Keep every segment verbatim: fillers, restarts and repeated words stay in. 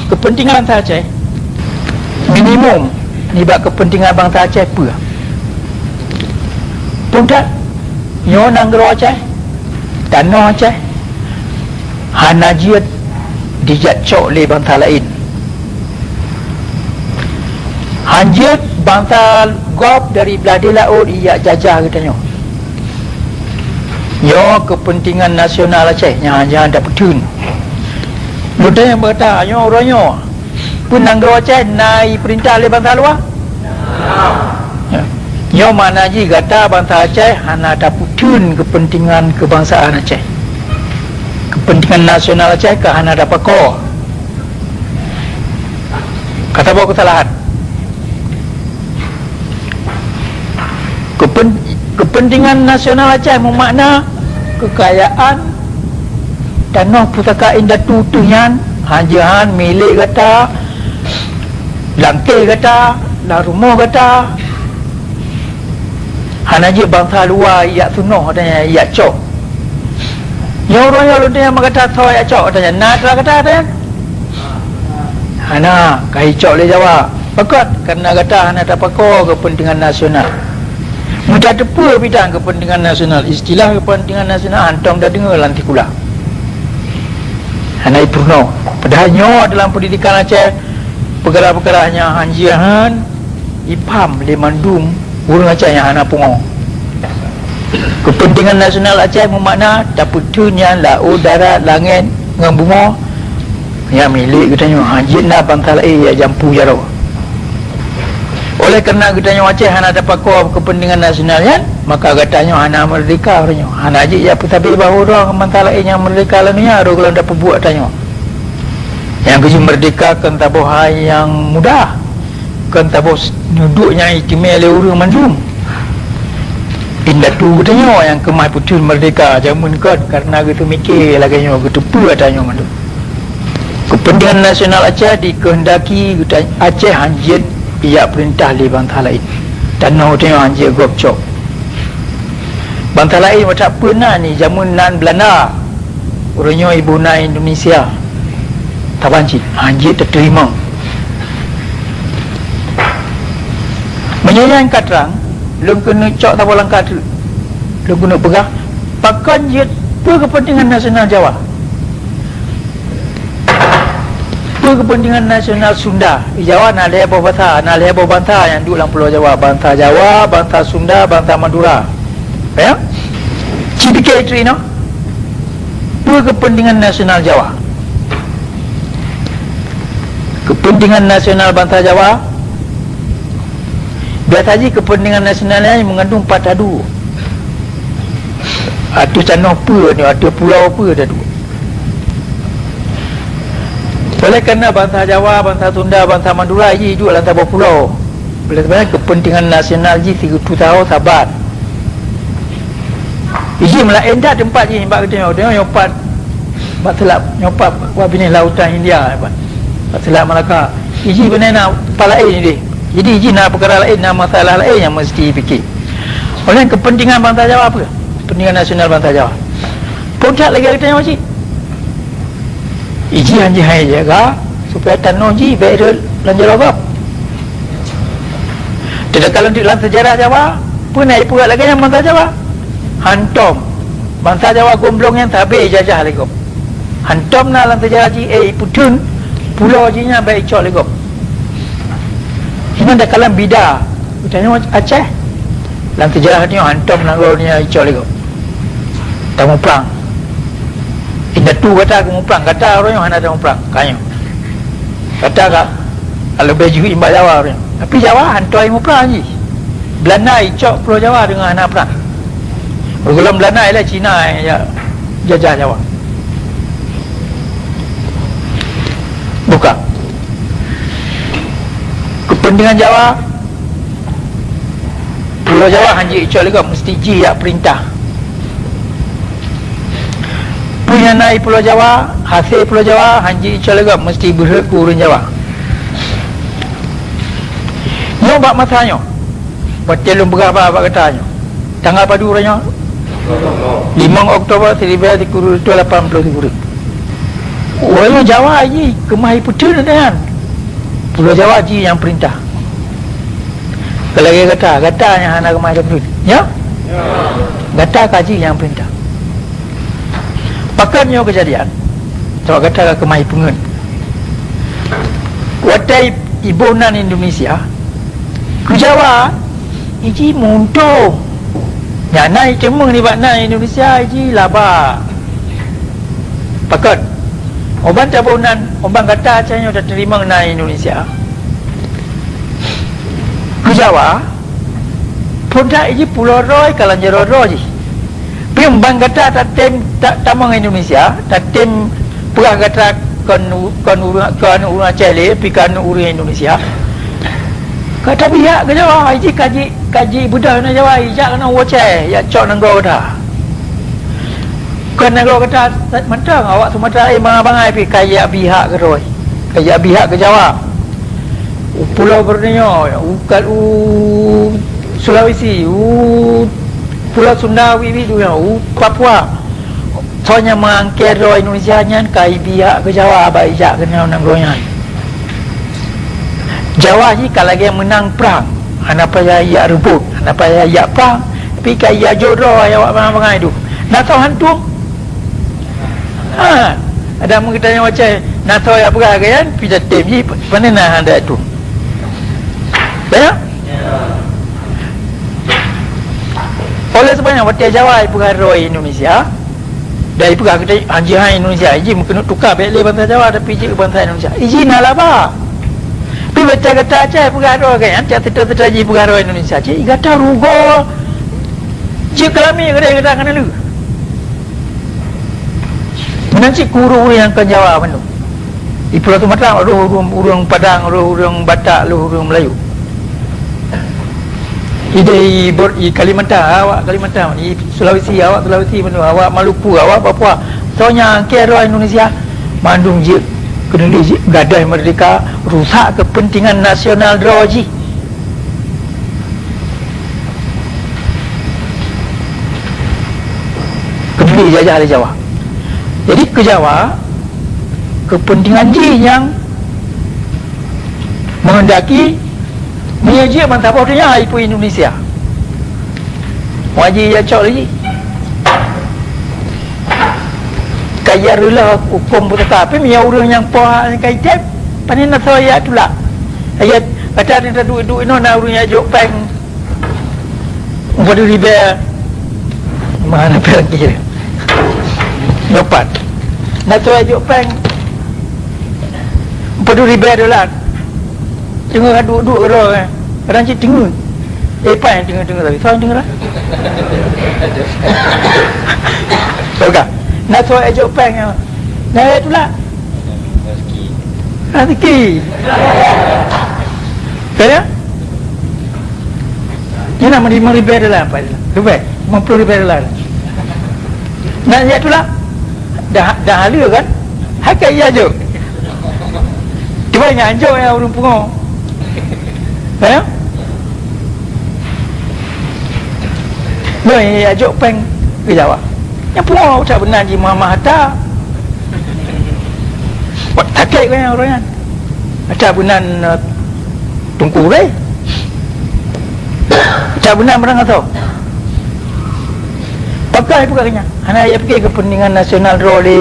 Keupeuntengan bansa Aceh, minimum nibak keupeuntengan bansa Aceh peue? Peue that? Nyoe nanggroe Aceh, tanoh Aceh, hana jeuet dijak cok lé bansa laén. Han jeuet bansa gob dari blah deh laôt ijak jajah geutanyoe. Nyoe keupeuntengan nasional Aceh nyang hana tapeutheun. Lôn tanyong bak gata, nyoe uroe nyoe, peue nanggroe Aceh na ipeurintah lé bansa luwa? Ya. Nyoe makna jih gata bansa Aceh hana tapeutheun keupeuntengan keubangsaan Aceh. Keupeuntengan nasional Aceh ka hana tapakoe. Ka taboh keusalahan. Keupen-, keupeuntengan nasional Aceh meumakna keukayaan tanoh pusaka indatu teuh nyan, han jeuet han milék gata, lam kèh gata, lam rumoh gata. Hana jeuet bansa luwa ijak tunoh, ata nyan ijak cok. Nyoe uroe nyoe lôn tanyong bak gata, soe ijak cok, ata nyan na atra gata, ata nyan? Hana, ka icok lé Jawa. Pakon? Kareuna gata hana tapakoe keupeuntengan nasional. Meutateupeue bidang keupeuntengan nasional, istilah keupeuntengan nasional hantom tadeungoe lam sikula. Hana ipeurunoe. Padahai nyoe dalam peundidikan Aceh, peukara-peukara nyan han jeuet han ipham lé mandum ureuëng Aceh nyang hana pungo. Keupeuntengan nasional Aceh meumakna tapeutheun nyan laôt, darat, langét ngon bumoe, nyan milék geutanyoe, han jeuet na bansa laén ijak jampu jaroe. Oleh kareuna geutanyoe Aceh hana tapakoe keupeuntengan nasional nyan, maka geutanyoe hana meurdeka uroe nyoe. Hana jeuet jak peusabe bahô droe ngon bansa laén nyang meurdeka lam donya, roh gohlom tapeubuet tanyoe. Nyang geujeuet meurdeka kon saboh hai nyang mudah, kon saboh s-, neuduek nyang itimé lé ureuëng mandum. Indatu geutanyoe nyang keumah peutheun meurdeka jameun kon, kareuna geuteumike lagée nyoe, geuteupeue ata nyoe mandum. Keupeuntengan nasional Aceh dikeundaki geuta-, Aceh han jeuet ijak peurintah lé bansa laén. Tanoh geutanyoe han jeuet gob cok. Bansa laén watée peue na ni jameun nan Beulanda. Uroe nyoe iboh na Indonesia, saban cit han jeuet tateurimong. Meunyoe nyan ka trang, lôn keuneuk cok saboh langkah teuk. Lôn keuneuk peugah, pakon jeuet peue keupeuntengan nasional Jawa? Peue keupeuntengan nasional Sunda? Di Jawa na lhée boh basa, na lhée boh bansa nyang duek lam Pulo Jawa. Bansa Jawa, bansa Sunda, bansa Madura. Ya? Ci pike itu inoe. Peue keupeuntengan nasional Jawa? Keupeuntengan nasional bansa Jawa, biasa jih keupeuntengan nasional nyan meungandung pat tadu. Ateueh tanoh peue nyoe, ateueh pulo peue tadu. Oleh kareuna bansa Jawa, bansa Sunda, bansa Madura jih duek lam saboh pulo. Oleh sebab nyan, keupeuntengan nasional jih sigoe teusaho saban. Jih meulaén that teumpat jih nibak geutanyoe, geutanyoe nyoe pat bak seulab, nyoe pat bak binéh lautan India, bak seulab Malaka. Jih binéh na pat laén jih. Jadi jih na peukara laén, na masalah laén nyang meusti pike. Oleh keupeuntengan bansa Jawa peue? Keupeuntengan nasional bansa Jawa. Peue that lagée geutanyoe cit? Iji han jih hai jaga supaya tanoh jih bék rhot lam jaroe gob. Teuka lôn lam seujarah Jawa, peue na ipeugah lagée nyan bansa Jawa? Hantom. Bansa Jawa gomblong nyan sabe ijajah lé gob. Hantom na lam seujarah jih, eh, ipeutheun pulo jih nyan bék icok lé gob. Nyan teuka lôn bida. Geutanyoe Aceh, lam seujarah nyoe hantom nanggroe nyan icok lé gob. Tamuprang. Indatu gata geumuprang, gata uroe nyoe hana tamuprang, ka nyoe. Gata ka, ka leubeh jeuhet nibak Jawa uroe nyoe. Tapi Jawa hantom muprang jih. Beulanda icok Pulo Jawa deungon hana prang. Gohlom Beulanda ialah Cina nyang jajah Jawa. Buka. Keupeuntengan Jawa, Pulo Jawa han jeuet icok lé gob, meusti jih jak peurintah. Peue nyang na di Pulo Jawa, hasé Pulo Jawa han jeuet icok lé gob, meusti beurhot keu ureuëng Jawa. Nyoe bak masa nyoe, watée lôn peugah ba-, bak gata nyoe, tanggai padub uroe nyoe? Limong Oktober seribu sembilan ratus lapan puluh tujuh. Walau Jawa jih keumah ipeuteun nyan. Pulo Jawa jih nyang peurintah. Keu lagèe gata, gata nyang hana keumah ipeuteun. Ya? Gata ka jih nyang peurintah. Pakon nyoe keujadian? Sabab gata ka keumah ipeungeut. Watèe iboh nan Indonesia, keu Jawa, iji meuuntông. Nyang na iteumeung nibak nan Indonesia, iji laba. Pakon? Uban taboh nan, uban gata Aceh nyoe tateurimong nan Indonesia. Keu Jawa, phôn that iji pulo droe ka lam jaroe droe jih. Pih ban gata tatem ta-, tamong Indonesia, tatem peugah gata kon u-, kon ureueng, kon ureueng Aceh lé, pi kon ureueng Indonesia. Ka tabihak keu Jawa, iji ka ji, ka ji beudôh na Jawa, ijak keunoe u Aceh, jak cok nanggroe gata. Kon nanggroe gata mantong, awak Sumatra, eh, bangai-bangai pih ka jak bihak keudroe. Ka jak bihak keu Jawa. U Pulo Borneo, u ka-, u Sulawesi, u Pulo Sunda, wit-wit donya, u Papua. Soe nyang meuangkée droe Indonesia nyan ka ibihak keu Jawa, bak ijak keunoe nanggroe nyan. Jawa jih ka lagée meunang prang, hana payah jak reubot, hana payah jak prang, tapi ka ijak jok droe awak bangai-bangai tu. Na soe hantom? Ha, ada meugeutanyong Aceh, na soe jak peugah keu nyan, pih tatem jih, pane na hana tu. Ya? Oleh sebab nyan, watée Jawa ipeugah droe Indonesia, dan ipeugah keu hanjeuet hai Indonesia, iji meukeunong tuka bék lé bansa Jawa, tapi jeuet bansa Indonesia. Iji na laba. Tapi watée gata Aceh peugah droe keu nyan, cak seutôt-seutôt jih peugah droe Indonesia, cit gata rugoe. Cit keulami gata, gata keuneulheueh. Meunan cit keu ureueng-ureueng nyang kon Jawa bandum. Di Pulo Sumatra, roh ureueng, ureueng Padang, roh ureueng Batak, roh ureueng Melayu. Di, di Bor-, di Kalimantan, awak Kalimantan, di Sulawesi, awak Sulawesi bandum, awak Maluku, awak Papua. Soe nyang angkée droe Indonesia, mandum jeuet keuneulheueh jih, gadôh merdeka, rusak keupeuntengan nasional droe jih. Keuneulheueh jajah lé Jawa. Jadi keu Jawa, keupeuntengan jih nyang meuheundaki meunyoe jeuet ban saboh donya ipeue Indonesia. Wajib jacok lé jih. Ka jak reuloh hukôm pusaka, tapi meunyoe ureueng nyang poh nyang ka item, pane na soe jak tulak. Ayat kata, na duek-duek inoe na ureueng jak jok péng. Umpadu ribèe. Mana péng kira? Nyopat. Na soe jok péng. Umpadu ribèe dolar. Teungoh ka duek-duek keudroe, eh. Kadang cit teungoh. Eh, paih teungoh-teungoh tadi. Soe teungoh lah? Tau ka? Na soe jok péng, ya. Na, ya, tulak. Rezeki. Kaya? Nyan na lima ribèe dolar, Pak. Ribèe, lima puluh ribèe dolar. Nah, ya itulah. Dah, dah hala kan? Hai ka iya jok. Cuba ingat anjok ya ureueng pungo. Ya? Nyoe ya jok péng keu Jawa. Nyang pungo utak beunan jih meuhama harta. Wat sakét keu nyang ureueng nyan. Adak beunan, eh, Teungku Rei. Adak beunan barang atau? Pakai peugah nyan. Hana ya pikir keupeuntengan nasional droe lé.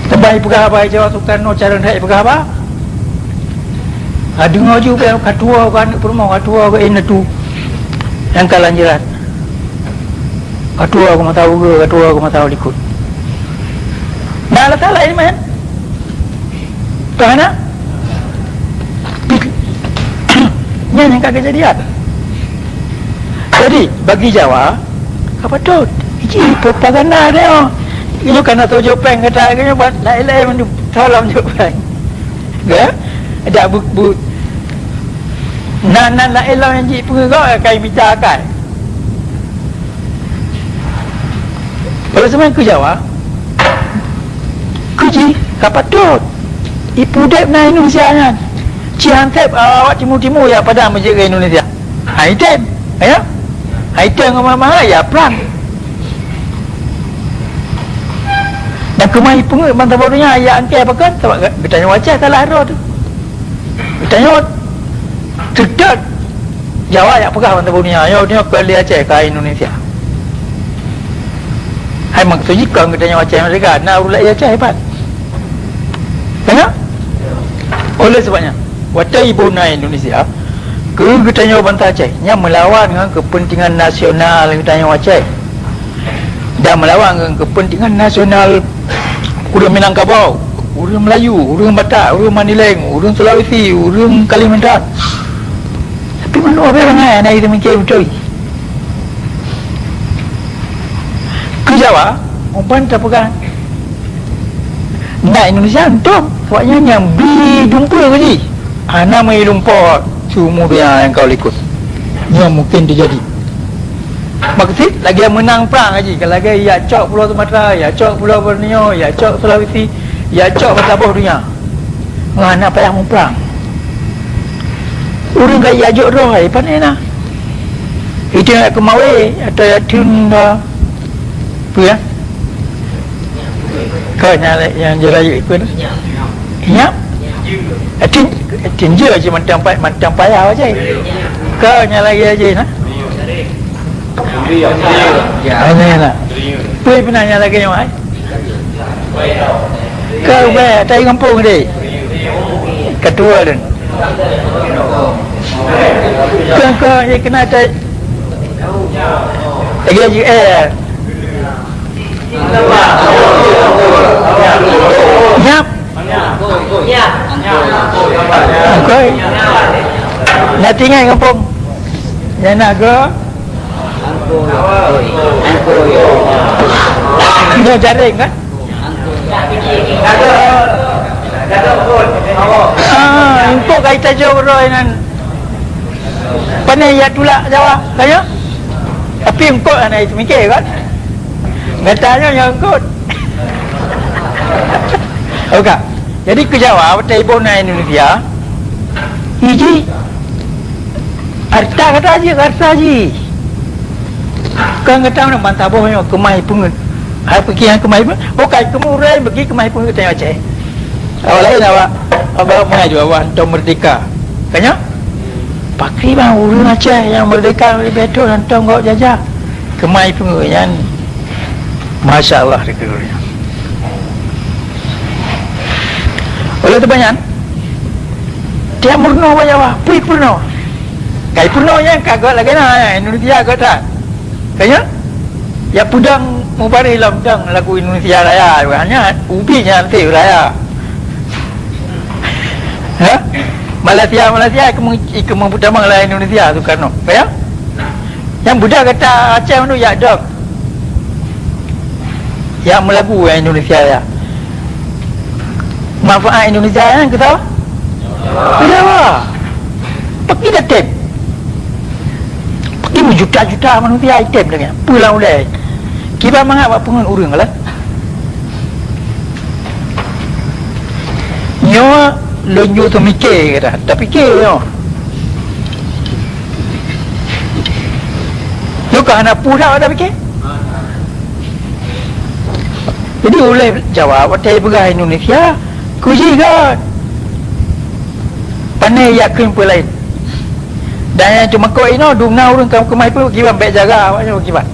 Teumpat peugah haba Jawa Soekarno cara that peugah haba. Ha, deungoe ju bèk ka tuwoe keu aneuk peurumoh, ka tuwoe keu indatu nyang ka lanjuran. Ka tuwoe keu mata ukeue, ka tuwoe keu mata likot. Nah, letak laén meuh. Ka hana? Nyan nyang ka keujadian. Jadi, bagi Jawa, ka patôt. Iji propaganda dia. Itu kan atau jopeng kata, kata, lain-lain mandum. Tolong jopeng. Ya? Dak bu, bu. Nan, nan laén lom nyang jipeugah ka mita akai. Kalau seumai keu Jawa, keu jih ka patôt. Ipeudép na Indonesia nyan. Ci han sép awak timu-timu ya padang meujeuet keu Indonesia. Hai tem, ya? Hai tem ngon mama ya prang. Nyang keumah jipeungeuet ban saboh donya, jak angkée pakon, sabab geutanyoe Aceh salah droe teuh. Geutanyoe seutôt Jawa jak peugah ban saboh donya, nyoe, nyoe kon lé Aceh, ka Indonesia. Hai maksud jih kon geutanyoe Aceh merdeka, na ureuëng laén Aceh hebat. Ka nyan? Oleh sebab nyan, watée jiboh na Indonesia, keu geutanyoe bansa Aceh, nyan meulawan ngon keupeuntengan nasional geutanyoe Aceh. Dan meulawan ngon keupeuntengan nasional ureuëng Minangkabau, ureuëng Melayu, ureuëng Batak, ureuëng Mandailing, ureuëng Sulawesi, ureuëng Kalimantan. Tapi meunurot ureuëng ramai hana jiteumiké beutôi. Keu Jawa, uban tapeugah na Indonesia, untung, awaknyan nyang bri dumpeue keu jih. Hana meuilumpot siumu donya nyang ka likot. Nyoe mungken teujadi. Maksud, lagée meunang prang haji, ka lagée jak cok Pulo Sumatra, jak cok Pulo Borneo, jak cok Sulawesi, jak cok bak saboh donya. Ngon hana payah muprang. Ureuëng ka jak jok droe, pane na? Itu jak keumawe atau jak theun, eh, peue ya? Ka nyang, nyang jirayu ikut. Nyap. Atin, atin je aja mantang payah, mantang payah aja. Ka nyang lagi aja nah. Hanya nak. Pui pernah nyang lagi nyawai. Ka ubé tai kampung deh. Ketua dan. Ka, ka, ya kena tai. Lagi aja eh. Nyap. Okey. Nak tinggai kampung. Yang nak ke? Nyoe jaring kan? Ah, engkau kait aja orang nan. Pane jak tulak Jawa, kaya? Tapi eungkôt hana jipike kan? Gata nyoe nyang eungkôt. Oke. Jadi keu Jawa, watée jiboh na Indonesia, iji harta gata jih, harta jih. Kan gata na ban saboh nyoe keumah jipeungeuet. Hai pike nyang keumah jipeungeuet? Bukan keumah urai bagi keumah jipeungeuet tanyoe Aceh. Awak laén awak, awak maju awak hantom merdeka. Kanya? Pakri bang ureuëng Aceh nyang merdeka leubeh thon hantom gok jajah. Keumah jipeungeuet nyan. Masya Allah dikeue nyan. Oleh sebab nyan, tiap meurunoe bak Jawa, pui peurunoe. Kai peurunoe nyan ka gok lagée na, Indonesia gok that. Kanya? Ya peudong mubareh lom dong lagu Indonesia Raya, hanya ubi nyan teh raya. Ha? Malaysia, Malaysia ikeu ikeu meutamong lah Indonesia Soekarno. Ya? Yang budak kata Aceh tu ya dong. Yang melagu yang Indonesia ya. Manfaat Indonesia yang kita Jawa. Pergi dah tem. Ibu juta-juta manusia item dengan pulang ulai. Kiban mangat bak pungon ureuëng lah. Nyoe lôn nyoe teumike kata, tapike nyoe. Nyoe ka hana peue dah tapike. Jadi uleh Jawa watée peugah Indonesia, kuji kan. Pane yak keu peue lain. Dan nyang teumakot inoe dum na ureuëng ka keumah peue kiban bék jaga awaknyan kiban.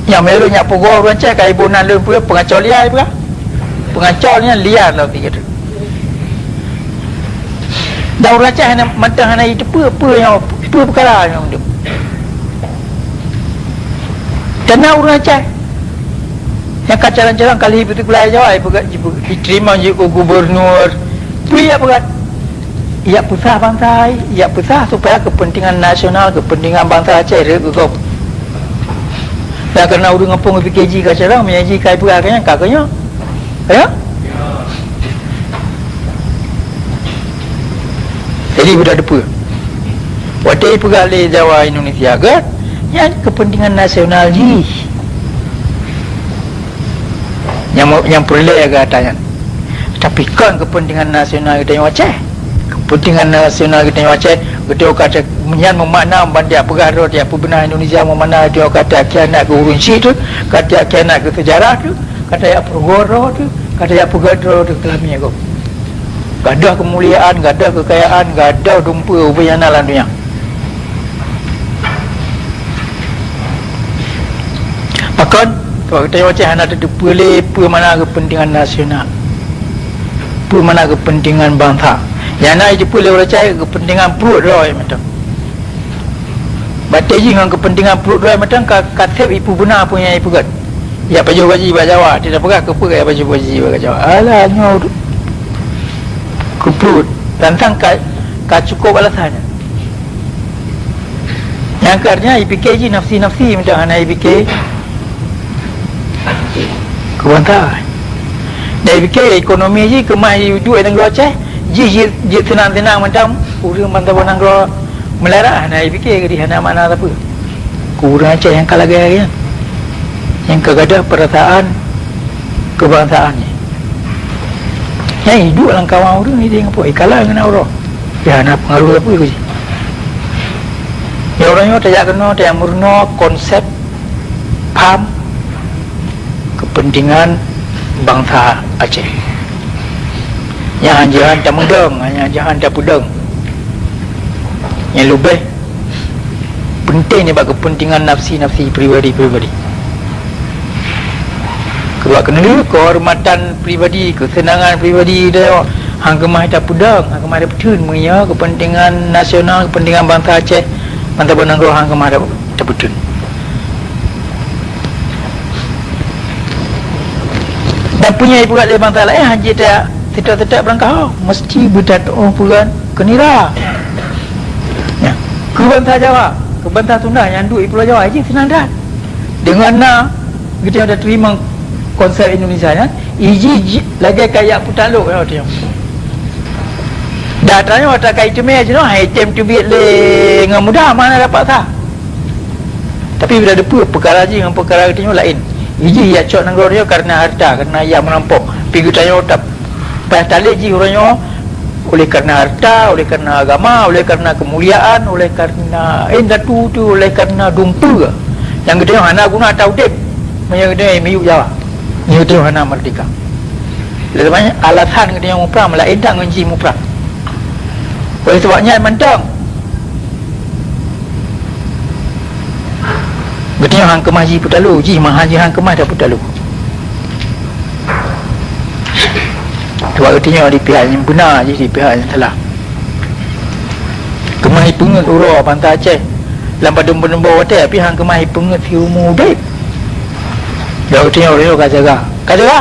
Nyang meuleueh nyak pugoe ureuëng Aceh ka iboh nan lôn peue peungaco liar peugah. Peungaco nyan liar lom tiga tu. Dan ureuëng Aceh hana mantong hana jiteupeue peue nyang peue peukara nyang tu. Dan na ureuëng Aceh nyang ka calon-calon kali beuteukulai Jawa ipeugah jiteurimong jeuet keu gubernur. Peue yak peugah? Yak peusah bansa, yak peusah supaya kepentingan nasional, kepentingan bansa Aceh rhot geugob. Dan karena ureuëng gampông pike ji ka carông, meunyo ji ka ipeugah keu nyan ka keu nyoe. Ya? Jadi budak depa. Watée ipeugah lé Jawa Indonesia gét, nyan kepentingan nasional jih. Nyang, nyang peureulée gata nyan. Tapi kon kepentingan nasional geutanyoe Aceh. Kepentingan nasional geutanyoe Aceh, geutanyoe ka Aceh nyan meumakna ban tiak peugah droe tiak peubeuna Indonesia meumakna geutanyoe ka tiak khianat keu ureuëng syik tu, ka tiak khianat keu seujarah tu, Ka tajak peurugoe droe teuh, ka tajak peugét droe teuh keu lamiet gob. Gadôh keumuliaan, gadôh keukayaan, gadôh dumpeue ubé nyang na lam donya. Pakon? Sabab geutanyoe cit hana tateupeue lé peue makna keupeuntengan nasional, peue makna keupeuntengan bansa. Nyang na jiteupeue lé ureueng Aceh keupeuntengan pruet droe mantong. Batée jih ngon keupeuntengan pruet droe mantong ka, ka seb ipeubeuna peue nyang ipeugét. Jak pajoh gaji bak Jawa, tidak peugah keupeue jak pajoh gaji bak Jawa. Alah, nyoe keu pruet. Tantang ka, ka cukup alasan nyan. Nyang karena ipike jih nafsi-nafsi, mantong hana ipike keu bansa. Dan ipike ekonomi jih keumah iduek nanggroe Aceh, jih jeuet, jeuet seunang-seunang mantong ureueng bansa nanggroe meularat, hana ipike, jadi hana makna sapeue. Keu ureueng Aceh nyang ka lagée nyan, nyang ka gadôh peurasaan keubangsaan nyan. Nyang iduek lam kawan ureueng ideh ngon po, ikala ngon uroe. Ya, hana peungaruh sapeue keu jih. Ya, uroe nyoe tajak keunoe, tajak meurunoe konsep paham keupeuntengan bansa Aceh. Nyang jihan tameudong, nyang jihan tapeudong. Nyang leubeh penting nibak keupeuntengan nafsi-nafsi pribadi-pribadi. Keubah keuneulheueh keuhormatan pribadi, keuseunangan pribadi droe, han keumah tapeudong, han keumah tapeutheun, meunyoe keupeuntengan nasional, keupeuntengan bansa Aceh, bansa bansa nanggroe han keumah ta-, tapeutheun. Dan peue nyang ipeugét lé bansa laén han jeuet ta-, teutab-teutab beurangkaho, meusti beutatuoh peugét keu nira. Ya. Keu bansa Jawa, keu bansa Sunda nyang duek di Pulo Jawa, jih seunang that. Deungon na geutanyoe tateurimong konsep Indonesia nyan, ijih ji-, lagée kajak peutalok nyoe geutanyoe. Dan tanyoe takai teumé jinoe, hai tem teubiet lé ngon mudah, mana dapat sah. Tapi bila deupeue peukara jih ngon peukara geutanyoe laén. Ijih jak cok nanggroe nyoe kareuna hareuta, kareuna jak meurampok. Pi geutanyoe tap-, payah talét jih uroe nyoe oleh kareuna hareuta, oleh kareuna agama, oleh kareuna keumuliaan, oleh kareuna indatu tu, oleh kareuna dumpeue. Nyang geutanyoe hana guna ata udeb meunyoe geutanyoe miyueb Jawa. Meunyoe geutanyoe hana meurdeka. Lé banyak alasan geutanyoe muprang, meulaén that ngon jih muprang. Oleh sebab nyan mantong, geutanyoe han keumah jih peutalo, jih meuhan jih han keumah tapeutalo. Sebab geutanyoe di pihak nyang beuna, jih di pihak nyang salah. Keumah ipeungeut uroe bansa Aceh lam padum-padum boh watée, tapi han keumah ipeungeut siumu udeb. Sebab geutanyoe uroe nyoe ka jaga. Ka jaga?